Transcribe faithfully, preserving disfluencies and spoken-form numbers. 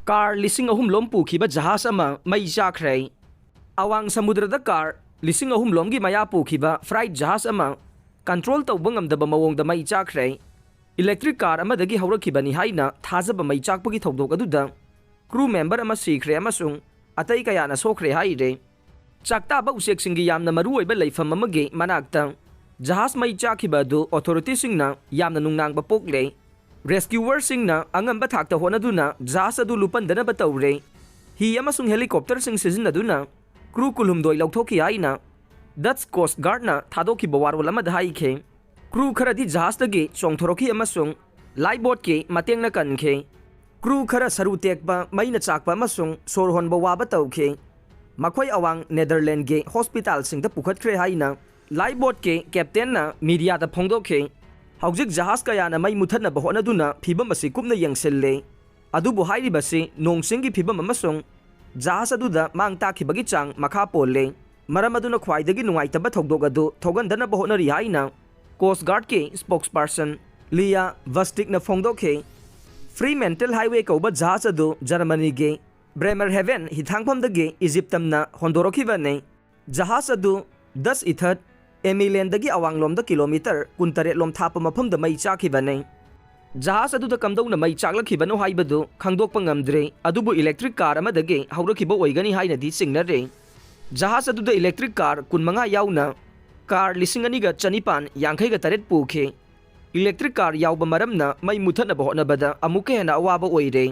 Car ꯂꯤꯁꯤꯡ ꯑꯍꯨꯝ ꯂꯣꯝ ꯄꯨꯈꯤꯕ ꯖꯍꯥꯖ ꯑꯃ ꯃꯩ ꯆꯥꯈ꯭ꯔꯦ꯫ ꯑꯋꯥꯡ ꯁꯃꯨꯗ꯭ꯔꯗ ꯀꯥꯔ ꯂꯤꯁꯤꯡ ꯑꯍꯨꯝ ꯂꯣꯝꯒꯤ ꯃꯌꯥ ꯄꯨꯈꯤꯕ ꯐ꯭ꯔꯥꯏꯠ ꯖꯍꯥꯖ ꯑꯃ ꯀꯟꯇ꯭ꯔꯣꯜ ꯇꯧꯕ ꯉꯝꯗꯕ ꯃꯑꯣꯡꯗ ꯃꯩ ꯆꯥꯈ꯭ꯔꯦ꯫ ꯏꯂꯦꯛꯇ꯭ꯔꯤꯛ ꯀꯥꯔ ꯑꯃꯗꯒꯤ ꯍꯧꯔꯛꯈꯤꯕꯅꯤ ꯍꯥꯏꯅ ꯊꯥꯖꯕ ꯃꯩ ꯆꯥꯛꯄꯒꯤ ꯊꯧꯗꯣꯛ ꯑꯗꯨꯗ ꯀ꯭ꯔꯨ ꯃꯦꯝꯕꯔ ꯑꯃ ꯁꯤꯈ꯭ꯔꯦ ꯑꯃꯁꯨꯡ ꯑꯇꯩ ꯀꯌꯥꯅ ꯁꯣꯛꯈ꯭ꯔꯦ ꯍꯥꯏꯔꯦ꯫ ꯆꯥꯛꯇꯥꯕ ꯎꯆꯦꯛꯁꯤꯡꯒꯤ ꯌꯥꯝꯅ ꯃꯔꯨꯑꯣꯏꯕ ꯂꯩꯐꯝ ꯑꯃꯒꯤ ꯃꯅꯥꯛꯇ ꯖꯍꯥꯖ ꯃꯩ ꯆꯥꯈꯤꯕ ꯑꯗꯨ ꯑꯣꯊꯣꯔꯤꯇꯤꯁꯤꯡꯅ ꯌꯥꯝꯅ ꯅꯨꯡꯅꯥꯡꯕ ꯄꯣꯛꯂꯦ꯫ ꯔꯦꯁꯀ꯭ꯌꯨꯋꯔꯁꯤꯡꯅ ꯑꯉꯝꯕ ꯊꯥꯛꯇ ꯍꯣꯠꯅꯗꯨꯅ ꯖꯍꯥꯖ ꯑꯗꯨ ꯂꯨꯄꯟꯗꯅꯕ ꯇꯧꯔꯦ꯫ ꯍꯤ ꯑꯃꯁꯨꯡ ꯍꯦꯂꯤꯀꯣꯞꯇꯔꯁꯤꯡ ꯁꯤꯖꯤꯟꯅꯗꯨꯅ ꯀ꯭ꯔꯨ ꯀꯨꯟꯍꯨꯝꯗꯣꯏ ꯂꯧꯊꯣꯛꯈꯤ ꯍꯥꯏꯅ ꯗꯠꯁ ꯀꯣꯁ꯭ꯠ ꯒꯥꯔꯗꯅ ꯊꯥꯗꯣꯛꯈꯤꯕ ꯋꯥꯔꯣꯜ ꯑꯃꯗ ꯍꯥꯏꯈꯤ꯫ ꯀ꯭ꯔꯨ ꯈꯔꯗꯤ ꯖꯍꯥꯖꯇꯒꯤ ꯆꯣꯡꯊꯣꯔꯛꯈꯤ ꯑꯃꯁꯨꯡ ꯂꯥꯏꯐꯕꯣꯠꯀꯤ ꯃꯇꯦꯡꯅ ꯀꯟꯈꯤ꯫ ꯀ꯭ꯔꯨ ꯈꯔ ꯁꯔꯨ ꯇꯦꯛꯄ, ꯃꯩꯅ ꯆꯥꯛꯄ ꯑꯃꯁꯨꯡ ꯁꯣꯔ ꯍꯣꯟꯕ ꯋꯥꯕ ꯇꯧꯈꯤ꯫ ꯃꯈꯣꯏ ꯑꯋꯥꯡ ꯅꯦꯗꯔꯂꯦꯟꯗꯒꯤ ꯍꯣꯁꯄꯤꯇꯥꯜꯁꯤꯡꯗ ꯄꯨꯈꯠꯈ꯭ꯔꯦ ꯍꯥꯏꯅ ꯂꯥꯏꯐꯕꯣꯠꯀꯤ ꯀꯦꯞꯇꯦꯟꯅ ꯃꯤꯗꯤꯌꯥꯗ ꯐꯣꯡꯗꯣꯛꯈꯤ꯫ ꯍꯧꯖꯤꯛ ꯖꯍꯥꯖ ꯀꯌꯥꯅ ꯃꯩ ꯃꯨꯊꯠꯅꯕ ꯍꯣꯠꯅꯗꯨꯅ ꯐꯤꯚꯝ ꯑꯁꯤ ꯀꯨꯞꯅ ꯌꯦꯡꯁꯤꯜꯂꯤ꯫ ꯑꯗꯨꯕꯨ ꯍꯥꯏꯔꯤꯕꯁꯤ ꯅꯣꯡ ꯆꯤꯡꯒꯤ ꯐꯤꯚꯝ ꯑꯃꯁꯨꯡ ꯖꯍꯥꯖ ꯑꯗꯨꯗ ꯃꯥꯡ ꯇꯥꯛꯈꯤꯕꯒꯤ ꯆꯥꯡ ꯃꯈꯥ ꯄꯣꯜꯂꯤ꯫ ꯃꯔꯝ ꯑꯗꯨꯅ ꯈ꯭ꯋꯥꯏꯗꯒꯤ ꯅꯨꯡꯉꯥꯏꯇꯕ ꯊꯧꯗꯣꯛ ꯑꯗꯨ ꯊꯣꯛꯍꯟꯗꯅꯕ ꯍꯣꯠꯅꯔꯤ ꯍꯥꯏꯅ ꯀꯣꯁ꯭ꯠ ꯒꯥꯔꯗꯀꯤ ꯁ꯭ꯄꯣꯛꯁꯄꯔꯁꯟ ꯂꯤꯌꯥ ꯚꯁꯇꯤꯛꯅ ꯐꯣꯡꯗꯣꯛꯈꯤ꯫ ꯐ꯭ꯔꯤ ꯃꯦꯟꯇꯦꯜ ꯍꯥꯏꯋꯦ ꯀꯧꯕ ꯖꯍꯥꯖ ꯑꯗꯨ ꯖꯔꯃꯅꯤꯒꯤ ꯕ꯭ꯔꯦꯃꯔꯍꯦꯚꯦꯟ ꯍꯤꯊꯥꯡꯐꯝꯗꯒꯤ ꯏꯖꯤꯞ ꯇꯝꯅ ꯍꯣꯟꯗꯣꯔꯛꯈꯤꯕꯅꯤ꯫ ꯖꯍꯥꯖ ꯑꯗꯨ ꯗꯁ ꯏꯊꯠ ꯑꯦꯃꯤꯂꯦꯟꯗꯒꯤ ꯑꯋꯥꯡꯂꯣꯝꯗ ꯀꯤꯂꯣꯃꯤꯇꯔ ꯀꯨꯟꯇꯔꯦꯠ ꯂꯣꯝ ꯊꯥꯞꯄ ꯃꯐꯝꯗ ꯃꯩ ꯆꯥꯈꯤꯕꯅꯤ꯫ ꯖꯍꯥꯖ ꯑꯗꯨꯗ ꯀꯝꯗꯧꯅ ꯃꯩ ꯆꯥꯛꯂꯛꯈꯤꯕꯅꯣ ꯍꯥꯏꯕꯗꯨ ꯈꯪꯗꯣꯛꯄ ꯉꯝꯗ꯭ꯔꯤ, ꯑꯗꯨꯕꯨ ꯏꯂꯦꯛꯇ꯭ꯔꯤꯛ ꯀꯥꯔ ꯑꯃꯗꯒꯤ ꯍꯧꯔꯛꯈꯤꯕ ꯑꯣꯏꯒꯅꯤ ꯍꯥꯏꯅꯗꯤ ꯆꯤꯡꯅꯔꯤ꯫ ꯖꯍꯥꯖ ꯑꯗꯨꯗ ꯏꯂꯦꯛꯇ꯭ꯔꯤꯛ ꯀꯥꯔ ꯀꯨꯟꯃꯉꯥ ꯌꯥꯎꯅ ꯀꯥꯔ ꯂꯤꯁꯤꯡ ꯑꯅꯤꯒ ꯆꯅꯤꯄꯥꯟ ꯌꯥꯡꯈꯩꯒ ꯇꯔꯦꯠ ꯄꯨꯈꯤ꯫ ꯏꯂꯦꯛꯇ꯭ꯔꯤꯛ ꯀꯥꯔ ꯌꯥꯎꯕ ꯃꯔꯝꯅ ꯃꯩ ꯃꯨꯊꯠꯅꯕ ꯍꯣꯠꯅꯕꯗ ꯑꯃꯨꯛꯀ ꯍꯦꯟꯅ ꯑꯋꯥꯕ ꯑꯣꯏꯔꯦ꯫